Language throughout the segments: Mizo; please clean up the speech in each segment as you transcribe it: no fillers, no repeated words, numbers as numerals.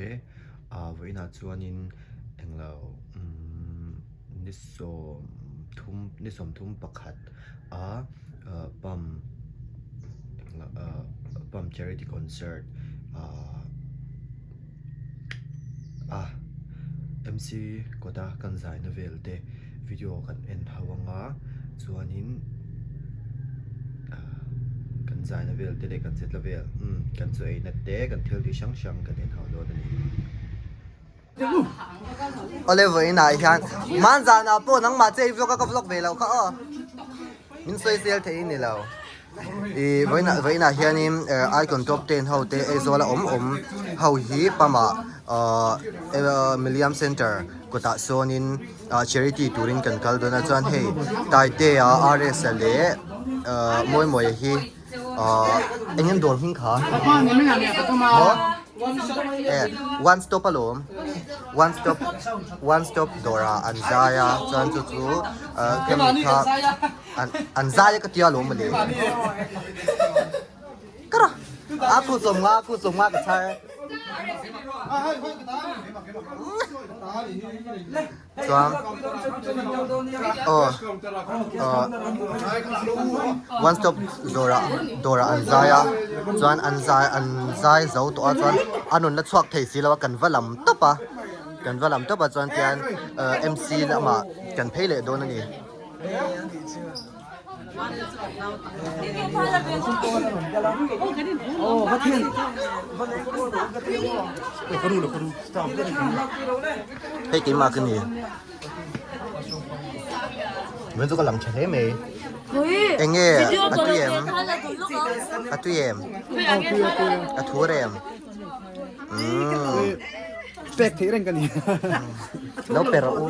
Awle ah vawiinah chuanin englo umm ni sawm thum ni sawmthum pakhat a ah pump englo ah pump charity concert ah a MC kawta kan zaina vel te video kan en ho anga chuanin ah kan zaina vel te leh kan chetla vel umm kan chaw eina te kan thil tih hrang hrang kan en ho dawn a ni. Awle vawiinah hian hmanzanah pawh nangmah che i vlog a ka vlog ve loh kha aw min sawi sel thei ni lo. Ih vawiinah vawiinah hianin icon top ten ho te Aizawl a awm awm ho hi pump ah ahh Miliam center kawtah sawnin ah charity turin kan kal dawn a chuan hei Taitea RS a leh ahh Mawimawia hi ahh eng nge dawr hming kha maw eh one stop alawm one stop one stop dawrah an zai a chuan chu chu ahh khami kha. An zai a ka tia lo mawle. Kara. A khu sawm nga khu sawm nga ka chhar. Chuan aw one stop dawrah dawrah an zai a chuan an zai an zai zo tawh a chuan a rawn la chhuak thei si lo a kan va lam tawp a kan va lam tawp a chuan tian MC lamah kan phei leh dawn a ni. Hei keimah ka ni. Min chu ka lang tha hle mai. Enge a tui em? A tui em? A thur em? Pek theih reng ka ni. Lo pe rawh u.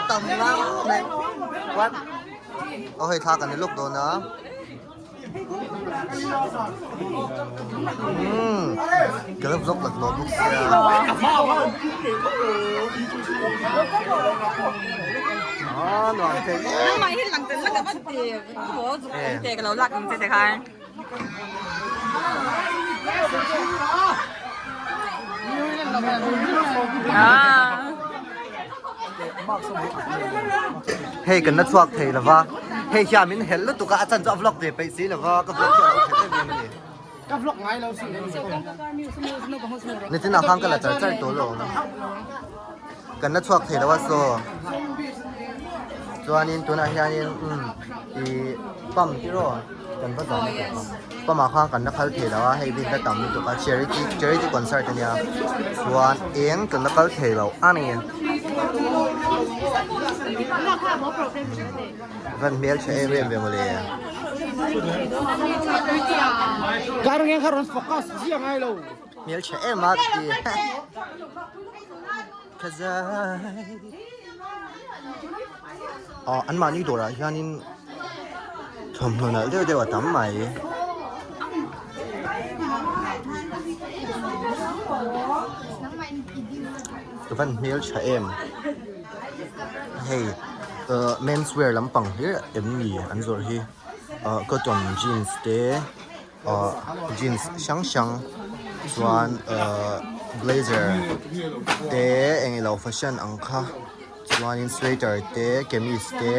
Tam ngang mai. What? Aw hei thla kan ni lawk dawn a. Ka lo vlog lak lawm bawk sia. Ah nuam thei em. Nangmah hi lang tel la ka va ti te ka lo lak ang che te khan. Hei kan la chhuak thei lova hei hian min helh lutuk a a chan chu a vlog ve peih si lova ka vlog hi a lo khelh em em a ni. Ka vlog ngai lo si. Nitin ah khan ka la char char tawh lo kan la chhuak thei lo a saw chuanin tunah hianin umm ih pump tiraw kan va zan a pump ah khan kan la kal thei lo a hei bik a tam lutuk a charity charity concert ania chuan eng kan la kal thei lo a ni van hmel tha em em ve mawle. Kar nge kha rawn focus chiang ngai lo. Hmel tha em a ti. Ka zai. Ah an mahni dawrah hianin thawmhnaw nalh deuh deuh a tam mai. Ka van hmel tha em. Hei ah men's wear lampang hlir em ni an zawrh hi ah cotton jeans te. Ahh jeans hrang hrang chuan ahh blazer te eng ilo fashion ang kha chuanin sweater te kamis te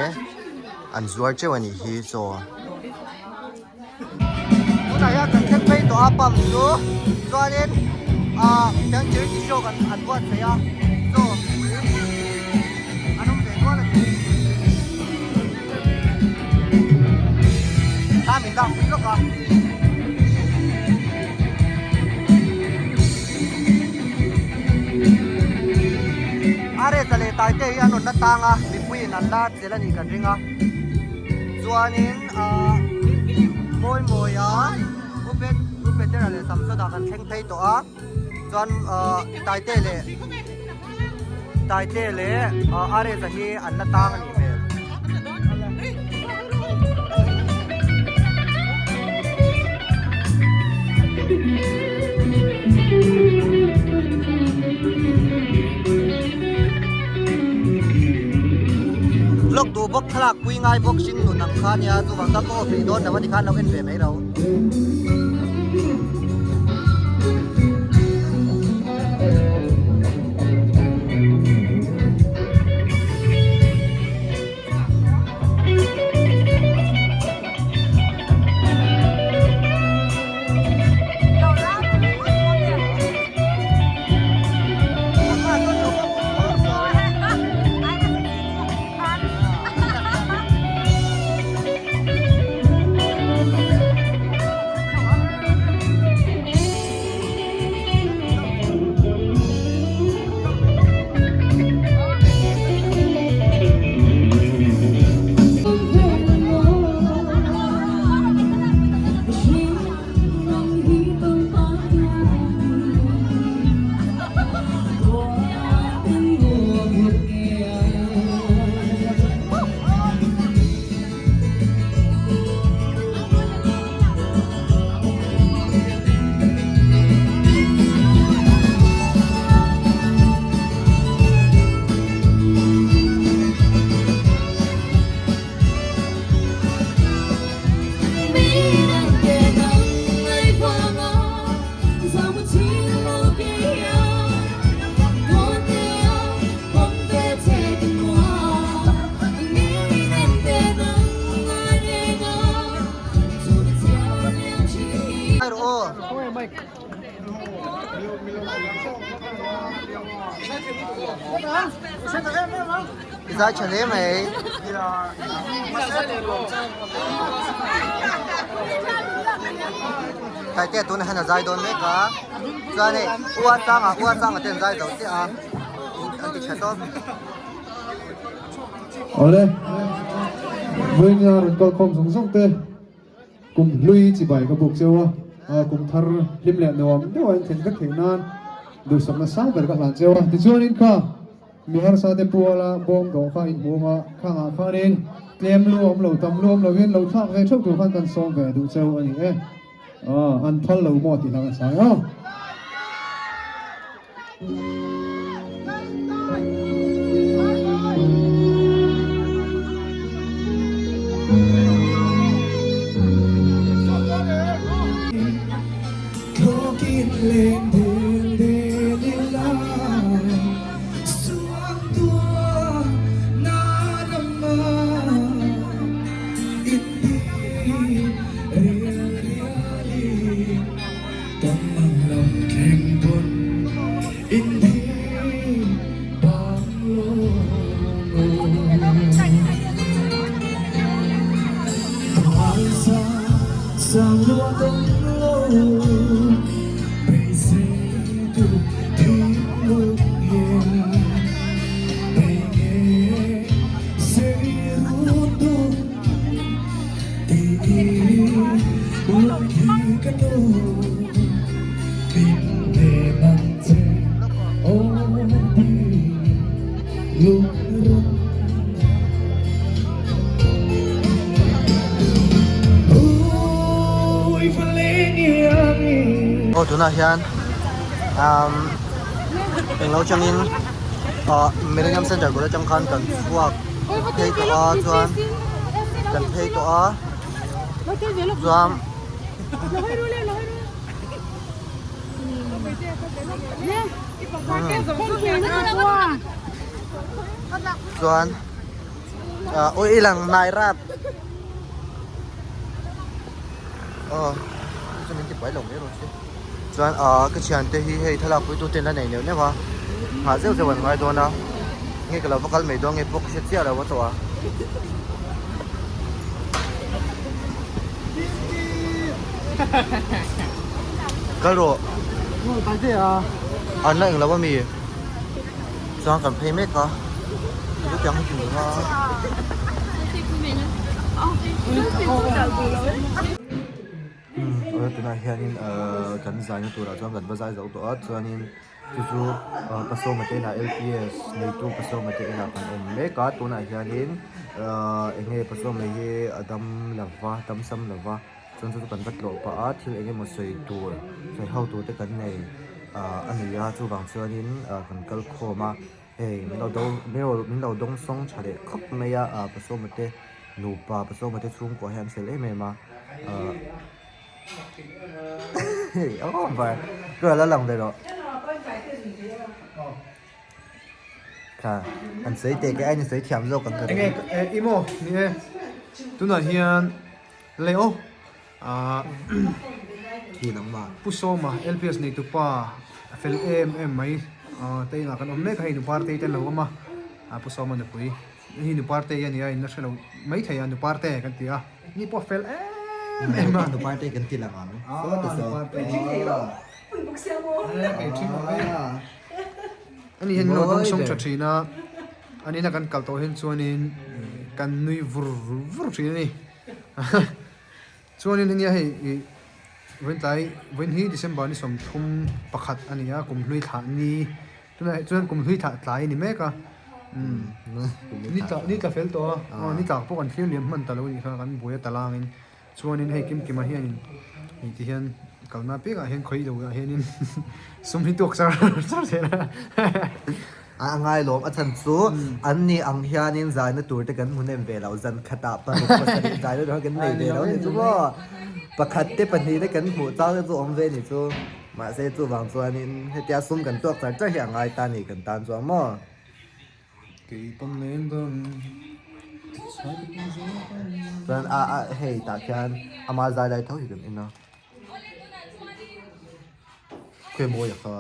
an zuar teuh a nih hi chaw. Tunah hian kan thleng phei tawh a pump chu chuanin ahh kan charity show kan an buatsaih a chaw an awm ve nual a ni. Thla min lak pui lawk a. Areza leh Taite hi an rawn la tang a, mipuiin an la chelh a nih kan ring a. Chuanin ahh Mawimawia U Pet U Petera leh Samsona kan thleng phei tawh a. Chuan ahh Taite leh Taite leh Areza hi an la tang a nih hmel. Vlog duh. bawk thlalak pui ngai bawk hring nun ang kha nia chuvang chuan ka off rih dawn lo a tikhan lo en ve mai lo. I zai tha hle mai. Taitea tunah hian a zai dawn mek a chuan hei ua changa ua changa te an zai zo chiah a an ti tha tawp. Awle vawinia rawn kal khawm zawng zawng te kum hlui chibai ka buk cheu a kum thar hlim leh nuam deuh a inthlen vek theih nan duhsakna sang ber ka hlan cheu a tichuanin kha Mi harsa te puala bawm dawh kha inhmuh a, khangah khanin tlem lu awm lo, tam lu awm lovin lo thlak ve theuh tur khan kan sawm ve duh cheu a ni e. Aw, an phal lo maw tih hla kan sawi aw. Aw tunah hian umm englo changin ah Millennium Center bul atang khan kan chhuak phei tawh a chuan kan phei tawh a chuan chuan ah ui i lang nai rap aw chu min ti buai lo mai rawh se chuan ah ka thiante hi hei thlalak pui tu ten la nei neuh neuh a nghah zeuh zeuh an ngai dawn a nge ka lo va kal mai dawn nge pawh ka hre chiah lo a tawh a. Kal rawh. An la englo ami? Chuan kan phei mek a. Chutiang hi tih a. Umm tunah hianin ahh kan zaina turah chuan kan va zai zo tawh a chuanin chu chu Pasawma te inah L P S neitu Pasawma te inah kan awm mek a tunah hianin ahh eng nge Pasawma hi a dam lova dam sam lova chuan chu chu kan va tlawh pah a thil eng emaw sawi tur sawi ho tur te kan nei ahh a ni a chuvang chuanin ah kan kal khawm a. Hei min lo do min lo dawng sawng tha leh khawp mai a ah pasawma te nupa pasawma te chhungkua hi an fel em em a ah hei aw var ka la lang ve rawh kha an sawi teh ke ain sawi thiam zawk ang ka ring enge i maw ni e tunah hian leh aw ah khi nangmah Pu Sawma LPS neitupa a fel em em mai ah te inah kan awm mek a hei Nuparte te an lo awm a ah Pu Sawma nupui hei Nuparte a nia in la hrelo maithei a Nuparte kan ti a ni pawh a fel em em a Nuparte kan ti lang ang ah Nuparte Ani hian lo dawng sawng tha thin a, an ina kan kal tawh hian chuanin kan nui vur vur thin a ni. Chuanin hei nia hei ih vawiin tlai vawiin hi December ni 31 a ni a, kum hlui thlah ni tunah chuan kum hlui thlah tlai a ni mek a, umm ni tla ni tla fel tawh a, aw ni tla pawh kan thlir liam hman ta lo a nih kha kan buai a talangin. Chuanin hei Kimkima hianin hei ti hian kalna piangah hian khawi lo ah hianin sum hi tuak char char zel a. A ngai lawm a chhan chu an ni ang hianin zaina tur te kan hmu nem ve lo zan khatah paruk pasarih zaina tur kan nei ve lo ni chu maw pakhat te pahnih te kan hmuh chang te chu awm ve ni chu mahse chuvang chuanin hetia sum kan tuak char char hi a ngai ta ni kan tan chuang maw. Chuan a a hei tah khian ama zai lai tho hi kan en a khawi mawi a kha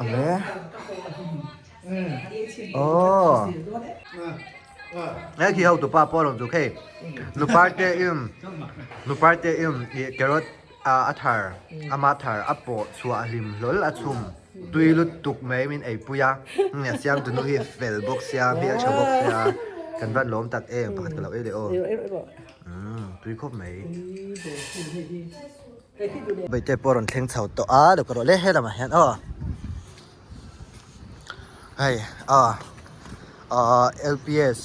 awle aww he khi ho tupa pawh a rawn zuk hei nuparte im nuparte im ih carrot. A thar, ama thar a pawh chhuah hlim hlawl a chhum tui lutuk mai min eipui a, a siam tunu hi fel bawk sia, hmel tha bawk sia, kan van lawm tak em pakhat ka lo ei leh aw, umm tui khawp mai. Vaite pawh a rawn thleng chho tawh a, lo ka rawh le he lamah hian aw hei aw aw L P S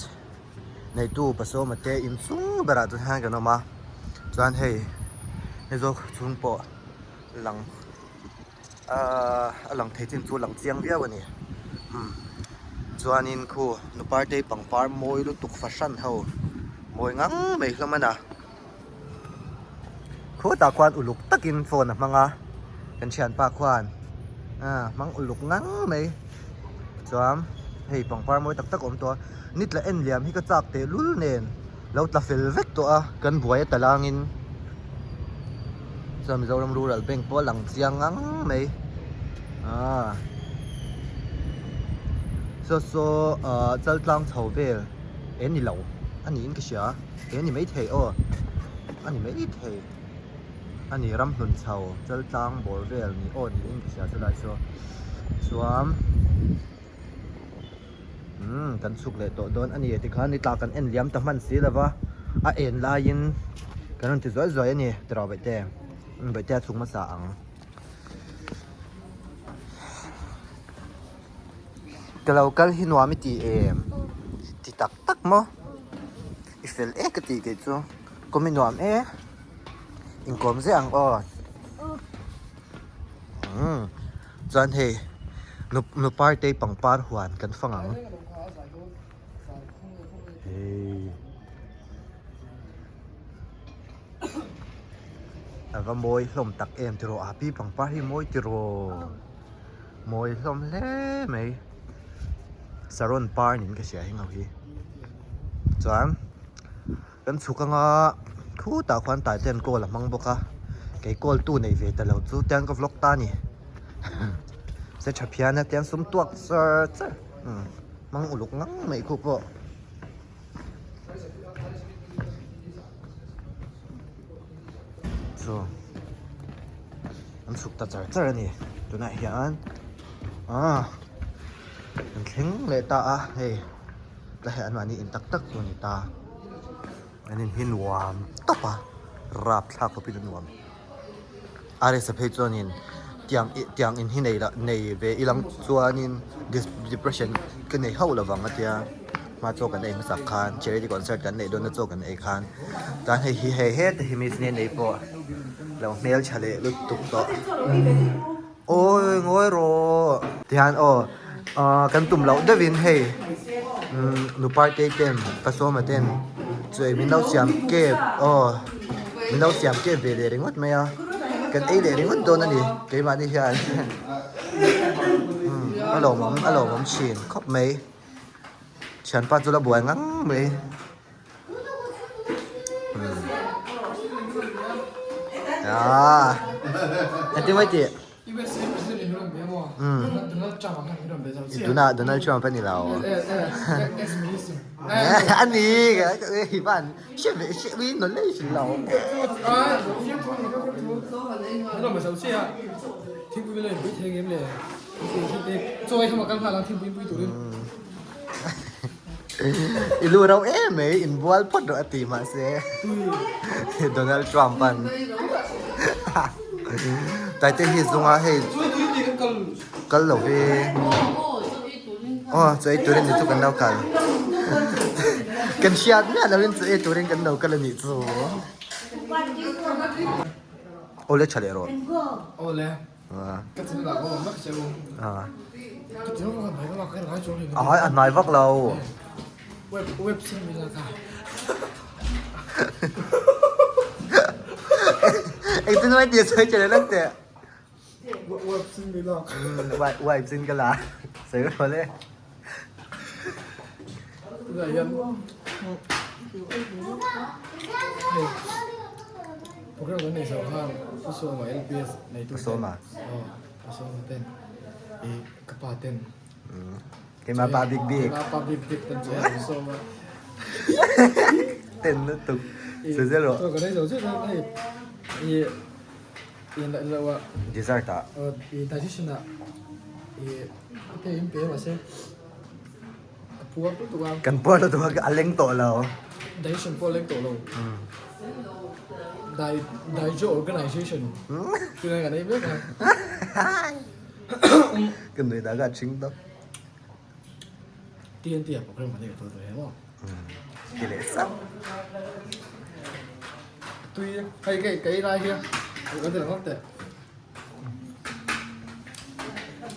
neitu pasawma te inchung berah chuan hian kan awm a chuan hei hei zawk chhung pawh lang ahh a lang thei chin chu a lang chiang viau a ni umm chuanin khu nuparte pangpar mawi lutuk fahran ho mawi ngang mai hlawm a na khutah khuan uluk takin phone a hmang a kan thianpa khuan ah hmang uluk ngang mai chuan hei pangpar mawi tak tak a awm tawh a ni tla en liam hi ka chak teh lul nen lo tla fel vek tawh a kan buai a ta langin chuan Mizoram Rural Bank pawh a lang chiang ngang mai ah saw saw ah chaltlang chho vel e ni lo a niin ka hria. He ni maithei aw a ni maithei a ni ramhlun chho chaltlang bawr vel ni aw niin ka hria chulai chu chuan umm kan chhuk leh tawh dawn a ni tikhan ni tla kan en liam ta hman si lova a en laiin kan rawn ti zuai zuai a ni tiraw baihte baihte a chhuk hmasa ang. Ka lo kal hi nuam i ti em? Ti tak tak maw? I fel e ka tih kei chu. Kawm i nuam e. Inkawm zeh ang aw. Umm chuan hei nu partei pangpar huan kan fang ang. Hei. A va mawi hlawm tak em tiraw a pi pangpar hi mawi tiraw mawi hlawm hle mai saron par niin ka hria heng ho hi chuan kan chhuk anga khutah khuan taiten kawl a hmang bawk a kei kawl tu nei ve ta lo chu tiang ka vlog ta a ni se tha phian a tiang sum tuak char char hmang uluk ngang mai khu pawh. Chu an chhuk ta char char a ni tunah hian ah an thleng leh ta a hei tlai hi anmahni in tak tak chu a ni ta an in hi nuam tawp a rapthlak khawpin a nuam. Aresa phei chuanin tiang ih tiang in hi nei lah nei ve ilang chuanin depression ka nei hauh lovang a tia hma chaw kan ei hmasak khan charity concert kan neih dawn na chaw kan ei khan chuan hei hi hei heta hi miss nge nei pawh lo hmeltha leh lutuk tawh. Awi ngawi rawh. Tihian aw kan tum loh deuhin hei nu partei ten ka sawma ten chu ei min lo siam kep aw min lo siam kep ve leh ringawt mai a kan ei leh ringawt dawn a ni keimahni hian a lawmawm a lawmawm thin khawp mai thianpa chu la buai ngang mai. Tuna Donald Trump a ni lo. A ni hi van hre ve hre ui knowledge lo. I lu rauh em mai inbual phawt rawh a ti mahse Donald Trump an Taite hi zunga hei kal lo ve aw chu ei turin ni chu kan lo kal kan hriat miah lovin chu ei turin kan lo kal a nih chu awle tha leh rawh awle Ai a hnai vak lo. Engtin mai tih a sawi che leh teh. Wipe sin ka la sawi rawh le. Program kan nei zo khan Pu Sawma LPS neitu Pu Sawma Pu Sawma ten i ka pa ten Keimah pa bik bik Keimah pa bik bik ten che Pu Sawma Ten lutuk Sawi zel rawh Kan nei zo chiah chuan hei i Dessert ah. I digestion ah i te in pe mahse a puar lutuk a. Kan puar lutuk a a leng tawh lo. Digestion pawh a leng tawh lo. Di Dijo organization tunah kan ei mek a. Ka nui dah ka ching tawp. TNT ah program kan nei tawh tawh em aw. Ti leh sap. Tui hei ka ka ei lai hi kan ti lang ngawt teh.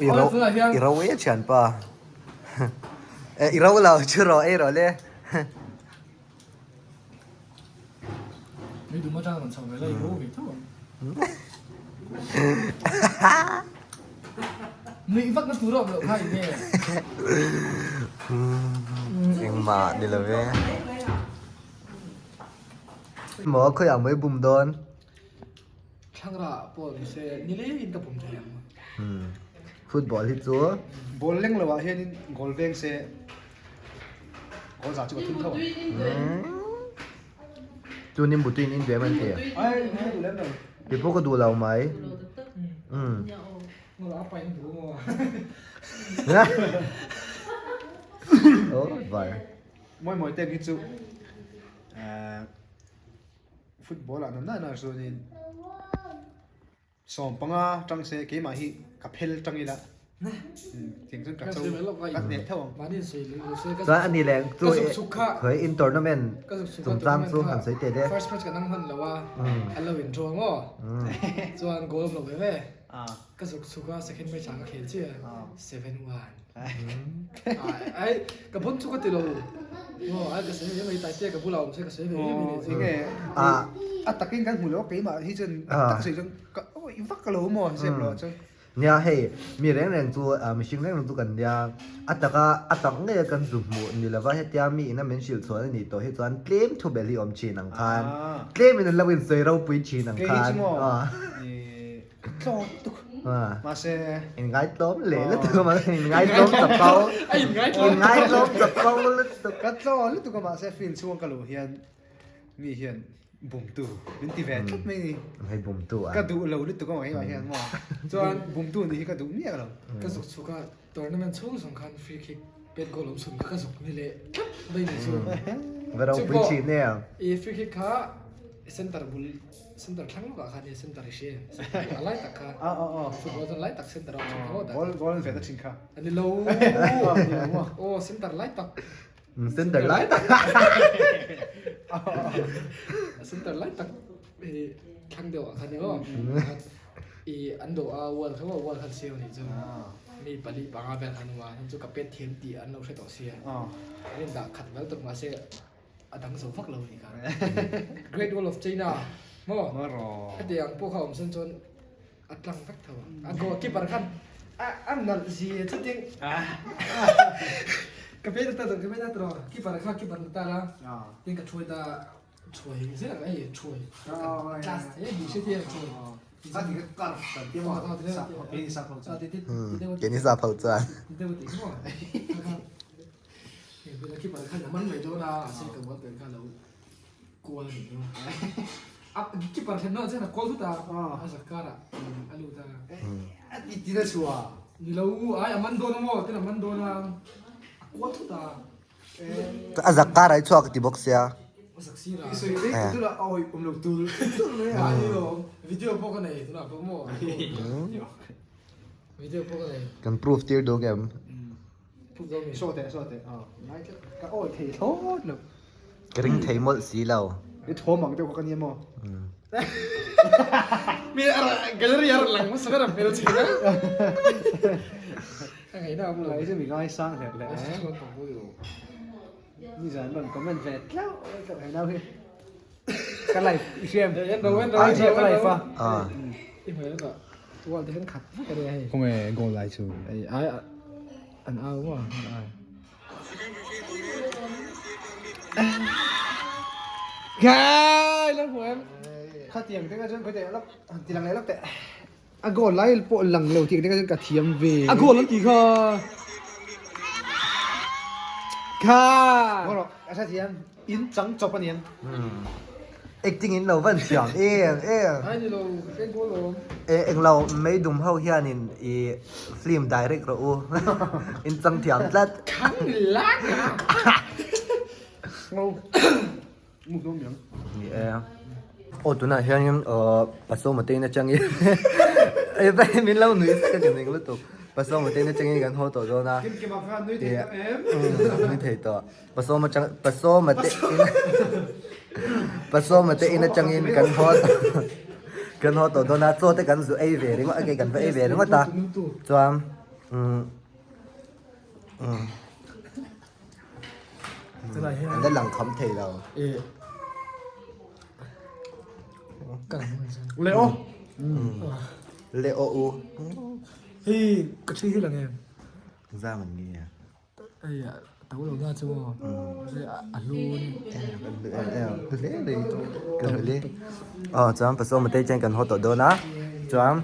I ro i ro e thianpa. I ro lo chu rawh ei rawh le. Mei dum atang rawn chho ve la i ro ve tho ang. Nuih vak na tur a awm loh kha eng nge? Engmah ni lo ve. Maw khawiah maw i bum dawn? Thlangra pawh ni se nilengin ka bum thei ang. Football hi chu. Ball leng lo ah hianin goal veng se goal za chu ka thun tho ang. Chuanin butuin in duem an ti. Ai ka duh lem lo. Kei pawh ka duh lo mai. Oh var. Mawi mawi te hi chu football ah nana nana chuanin 15 tang se keimah hi ka phel tang ila tiang chuan ka cho ka hneh tho ang. Chuan ani leh chu khawi in tournament chungchang chu han sawi teh le. First match kan ang hman lo a an lo in draw maw chuan goal awm lo ve ve ka zuk chhuk a second match ah ka khel chiah 7-1 ai ka bon chu ka ti lo maw ai ka sawi ve mai Taitea ka bulah awm se ka sawi ve mai mai enge a takin kan hmu lo keimah hi chuan tak sawi chuan ka i vak lo maw zep lo chuan Nia hei mi reng reng chu mihring reng reng chu kan nia a taka a tak ngei a kan zu hmuh ni lova hetia mi ina min hrilh chhuah a nih tawh hi chuan tlem thu belh hi awm thin ang khan tlem in an lo insawi ropui thin ang kei hi khan chu maw tlawm tuk mahse Inngaitlawm leh lutuk a mahse inngaitlawm chapo inngaitlawm chapo lutuk ka tlawm lutuk a mahse field chhunga ka luh hian mi hian bumtu min ti ve tlat mai ni hei bumtu a ka duh lo lutuk a mahse hian maw chuan bumtu nih hi ka duh miah lo ka zuk chhuk a tournament chhung zawng khan free kick pet goal awm chhun kha ka zuk ni leh tlat mai ni chu va ropui thin em i free kick kha center bul Center thlang lawkah khan i center i hria em? Center a lai tak kha. A a a. Football chuan lai tak center a awm thin kha. Goal goal an vet a thin kha. A ni lo. Aw center lai tak. Center lai tak. Center lai tak i thlang deuh ah khan i aw. I an dawh a wall kha maw wall khan siam anih chu mi pali panga vel khan awm a chuan chu ka pet thiam tih an lo hre tawh sia an in dah khat vel tawp mahse a dang zo vak lo anih kha Great Wall of China maw hetiang pawh kha awm sen chuan a tlang vek tho a a goal keeper khan a a nalh zia chutin ka pet ta ka pet ta tawh keeper kha keeper la ta la tin ka thuai ta. Thuai zel ang ei thuai class te bi hre thiam thuai Keini sap ho chuan. A zak kar ai chhuak ti bawk sia. Kan proof tir duh em? Ka ring thei mawlh si lo. A goal lai pawh lang lo tih ka ka thiam ve. A goal an tih kha. Kha. Maw a tha thiam in chang chawp a niang. Acting in lo van thiam em em. Ai ni lo ka ken goal awm. E englo meidum ho hianin i film direct rawh u. In chang thiam tlat. Khang lak a. Ngo. Muk dawn miang. Ni e. Aw tunah hianin aw Pasawma te in atangin e min lo nui ka ka ning lutuk. Pasawma te in atangin kan haw tawh dawn a. Kim kima khan nui thei tawh em? Nui thei tawh. Pasawma chang Pasawma te in Pasawma te in atangin kan haw kan haw tawh dawn a. Chaw te kan zu ei ve ringawt a, kei kan va ei ve ringawt a. Chuan umm umm. An la lang kham thei lo. Le aw. Le aw u. Hei ka thi hi lang em. Zam an nge a. Hei a to lo na chu maw. A hlu ni. Hle hle ka hle. Aw chuan pasawm te chen kan haw tawh dawn a. Chuan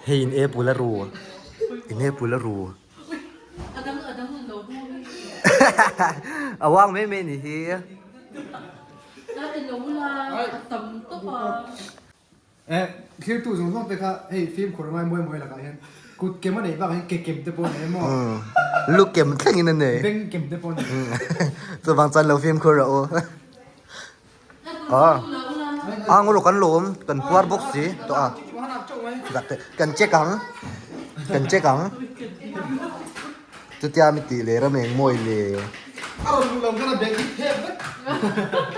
Hei in apple a ru in apple a ru a uang mai mai ni hi. Eh thiltu zawng zawng te kha hei fimkhur ngai mawi mawi lakah hian kut kem a neih bakah hian ke kem te pawh a nei a maw? Lu kem thlengin a nei. Beng kem te pawh a nei. Chuvang chuan lo fimkhur rawh u. A ang rawh kan lawm kan puar bawk si tawh a. Kan check ang kan check ang. Chutia mi tih leh ram eng mawi le.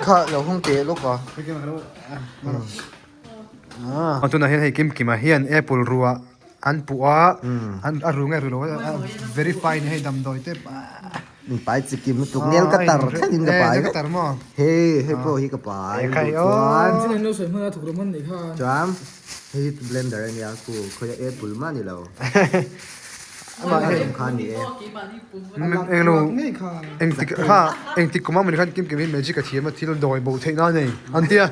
Kha lo hung teh lawk a. Tunah hian hei Kim Kima hian apple ruah an puh a, a ru nge ru lo a verify ni hei damdawi te Min pai chi kim lutuk ngel ka tar thlengin ka pai ka tar maw hei hei pawh hi ka pai chuan chuan hei hi blender a nia khu khawi a apple mah ni lo amah hi awm kha a ni e englo engtik kha engtik kum ah mawni khan kim kim hi magic a thiam a thil dawi bo theih nan a nei an tia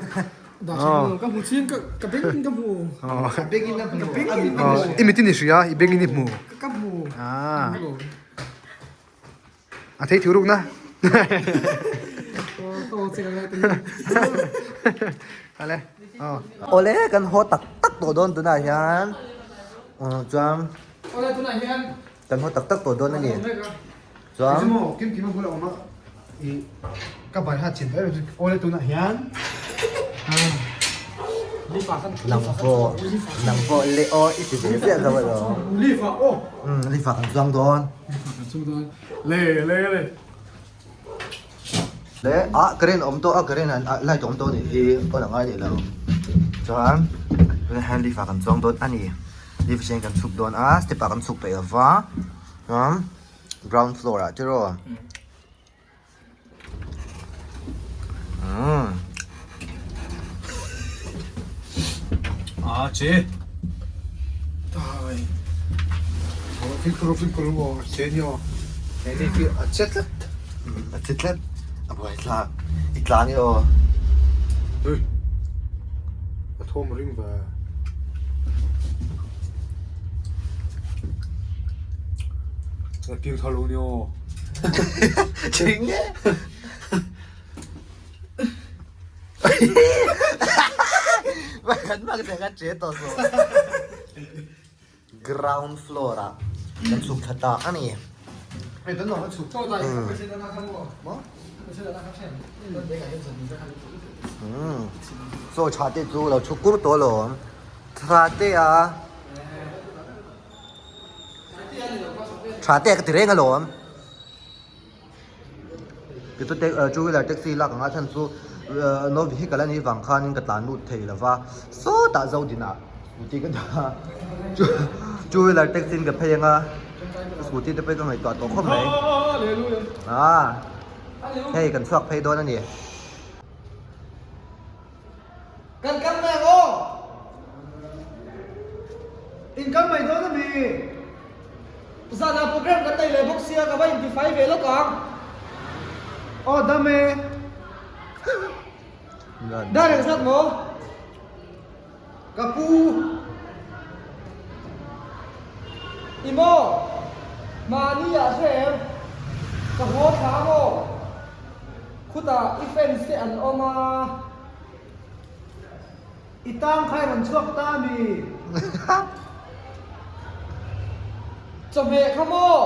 ka hmu chin ka beng in ka hmu ka beng in i mit in i hria i beng in i hmu ka hmu a thei thu ruk na. che ka ngai te Ale. Awle kan haw tak tak tawh dawn tunah hian chuan Awle tunah hian kan haw tak tak tawh dawn a ni. Chuan Engemaw kim kim a bula awm a i ka bai ha chin em awle tunah hian nang pawh nang pawh le aw i ti ve ziah zo alawm. Leaf ah aw. Leaf ah kan chuang dawn. Leaf ah kan chuang dawn. Le le le. Le ah current awm tawh a current an light awm tawh anih hi on a ngai leh lo chuan tunah hian lift ah kan chuang dawn a ni lift atangin kan chhuk dawn a step ah kan chhuk peih lova chuan ground floor ah tiraw umm. Ah che Tai. Fimkhur fimkhur aw che ni aw he ni khi a che tlat a che tlat a buai thlak i tlang i aw ui a thawm ring ve a piang thar lo ni aw ching e Kan mak te kan che tawh zawh. Ground floor ah kan chhuk thla ta a ni. Chaw tha te chu lo chhuk kur tawh alawm. Tha te a tha te ka ti reng alawm. Tichu two wheeler taxi lak anga chhan chu no vehicle a nih vang khanin ka tlan lut thei lova sawtah Zodinah scooty ka dah a two wheeler taxi in ka phei anga scooty te pawh hi ka ngaihtuah tawh khawp mai ah hei kan chhuak phei dawn a ni. Kan kal mai ang aw! In kal mai dawn a mi? Zanah program kan nei leh bawk sia ka va intifai ve lawk ang. Aw dam e. Dar eng zat maw? Ka pu. I maw? Mahni ah hre em? Ka haw thla ang aw. Khutah i fans te an awm a. I tang kha i rawn chhuak ta a mi? Chawhmeh kha maw?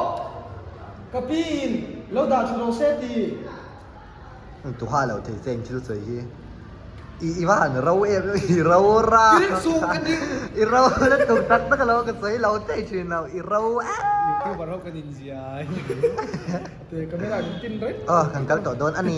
Ka pi in lo dah tha rawh se ti. Tuha lo thei che eng thil sawi hi. I i va han ro em em i ro ra. Kiring suh ka ding. I ro la tuk tak tak alo ka sawi lo thei thin lo i ro em. Youtuber ho kan inziai. Te camera min tin reng. Aw kan kal tawh dawn a ni.